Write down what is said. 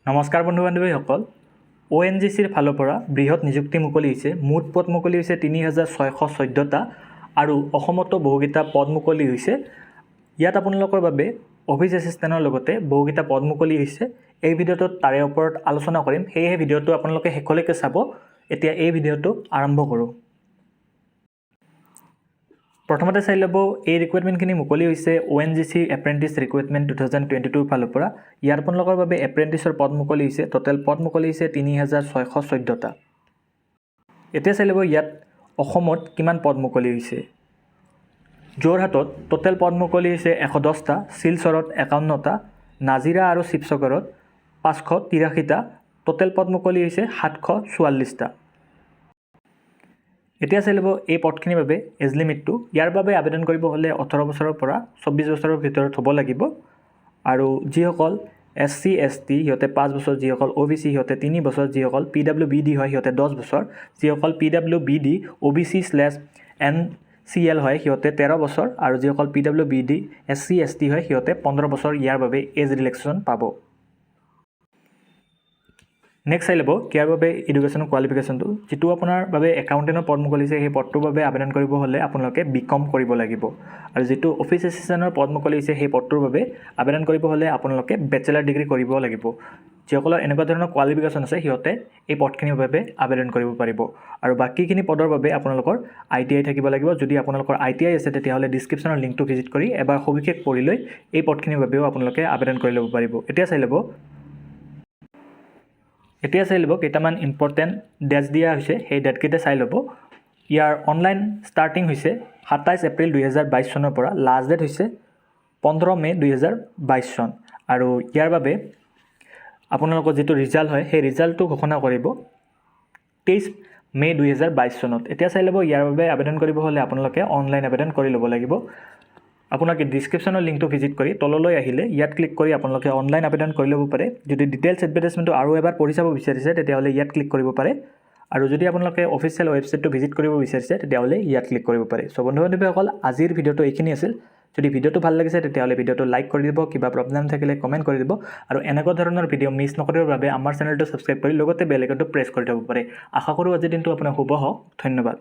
নমস্কাৰ বন্ধু বান্ধৱীসকল, অ'এনজিচিৰ ফালৰ পৰা বৃহৎ নিযুক্তি মুকলি হৈছে। মুঠ পদ মুকলি হৈছে 3614টা আৰু অসমতো বহুকেইটা পদ মুকলি হৈছে। ইয়াত আপোনালোকৰ বাবে অফিচ এছিষ্টেণ্টৰ লগতে বহুকেইটা পদ মুকলি হৈছে। এই ভিডিঅ'টোত তাৰে ওপৰত আলোচনা কৰিম, সেয়েহে ভিডিঅ'টো আপোনালোকে শেষলৈকে চাব। এতিয়া এই ভিডিঅ'টো আৰম্ভ কৰোঁ। প্ৰথমতে চাই ল'ব, এই ৰিক্ৰুইটমেণ্টখিনি মুকলি হৈছে ONGC Apprentice Recruitment 2022ৰ ফালৰ পৰা। ইয়াত আপোনালোকৰ বাবে এপ্ৰেণ্টিছৰ পদ মুকলি হৈছে। টোটেল পদ মুকলি হৈছে 3614টা। এতিয়া চাই ল'ব, ইয়াত অসমত কিমান পদ মুকলি হৈছে। যোৰহাটত টোটেল পদ মুকলি হৈছে 110টা, শিলচৰত 51টা, নাজিৰা আৰু শিৱসাগৰত 583টা, টোটেল পদ মুকলি হৈছে 744টা। এতিয়া চাই ল'ব এই পদখিনিৰ বাবে এজ লিমিটটো। ইয়াৰ বাবে আবেদন কৰিব হ'লে 18 বছৰৰ পৰা 24 বছৰৰ ভিতৰত হ'ব লাগিব আৰু যিসকল এছ চি, এছ টি সিহঁতে 5 বছৰ, যিসকল অ' বি চি সিহঁতে 3 বছৰ, যিসকল পি ডাব্লিউ বি ডি হয় সিহঁতে 10 বছৰ, যিসকল PWBD OBC/NCL হয় সিহঁতে 13 বছৰ আৰু যিসকল PWBD SC ST হয় সিহঁতে 15 বছৰ ইয়াৰ বাবে এজ ৰিলেক্সেশ্যন পাব। নেক্সট চাই ল'ব ইয়াৰ বাবে এডুকেশ্যনৰ কোৱালিফিকেশ্যনটো। যিটো আপোনাৰ বাবে একাউণ্টেণ্টৰ পদ মুকলিছে, সেই পদটোৰ বাবে আবেদন কৰিব হ'লে আপোনালোকে বি কম কৰিব লাগিব আৰু যিটো অফিচ এছিষ্টেণ্টৰ পদ মুকলিছে, সেই পদটোৰ বাবে আবেদন কৰিব হ'লে আপোনালোকে বেচেলাৰ ডিগ্ৰী কৰিব লাগিব। যিসকলৰ এনেকুৱা ধৰণৰ কোৱালিফিকেশ্যন আছে, সিহঁতে এই পদখিনিৰ বাবে আবেদন কৰিব পাৰিব আৰু বাকীখিনি পদৰ বাবে আপোনালোকৰ আইটিআই থাকিব লাগিব। যদি আপোনালোকৰ আইটিআই আছে, তেতিয়াহ'লে ডিছক্ৰিপশ্যনৰ লিংকটো ভিজিট কৰি এবাৰ সবিশেষ পঢ়ি লৈ এই পদখিনিৰ বাবেও আপোনালোকে আবেদন কৰি ল'ব পাৰিব। এতিয়া চাই ল'ব, কেইটামান ইম্পৰ্টেণ্ট ডেটছ দিয়া হৈছে, সেই ডেটকেইটা চাই ল'ব। ইয়াৰ অনলাইন ষ্টাৰ্টিং হৈছে 27 এপ্ৰিল 2022 চনৰ পৰা, লাষ্ট ডেট হৈছে 15 মে' 2022 চন আৰু ইয়াৰ বাবে আপোনালোকৰ যিটো ৰিজাল্ট হয়, সেই ৰিজাল্টটো ঘোষণা কৰিব 23 মে' 2022 চনত। এতিয়া চাই ল'ব, ইয়াৰ বাবে আবেদন কৰিব হ'লে আপোনালোকে অনলাইন আবেদন কৰি ল'ব লাগিব। আপোনালোকে ডিছক্ৰিপশ্যনৰ লিংকটো ভিজিট কৰি তললৈ আহিলে ইয়াত ক্লিক কৰি আপোনালোকে অনলাইন আবেদন কৰি ল'ব পাৰে। যদি ডিটেইলছ এডভাৰটাইজমেণ্টটো আৰু এবাৰ পঢ়ি চাব বিচাৰিছে, তেতিয়াহ'লে ইয়াত ক্লিক কৰিব পাৰে আৰু যদি আপোনালোকে অফিচিয়েল ৱেবছাইটটো ভিজিট কৰিব বিচাৰিছে, তেতিয়াহ'লে ইয়াত ক্লিক কৰিব পাৰে। চ' বন্ধু বান্ধৱীসকল, আজিৰ ভিডিঅ'টো এইখিনি আছিল। যদি ভিডিঅ'টো ভাল লাগিছে, তেতিয়াহ'লে ভিডিঅ'টো লাইক কৰি দিব, কিবা প্ৰব্লেম থাকিলে কমেণ্ট কৰি দিব আৰু এনেকুৱা ধৰণৰ ভিডিঅ' মিছ নকৰিবৰ বাবে আমাৰ চেনেলটো ছাবস্ক্ৰাইব কৰি লগতে বেল আইকনটো প্ৰেছ কৰি থ'ব পাৰে। আশা কৰোঁ আজিৰ দিনটো আপোনাৰ শুভ হওক। ধন্যবাদ।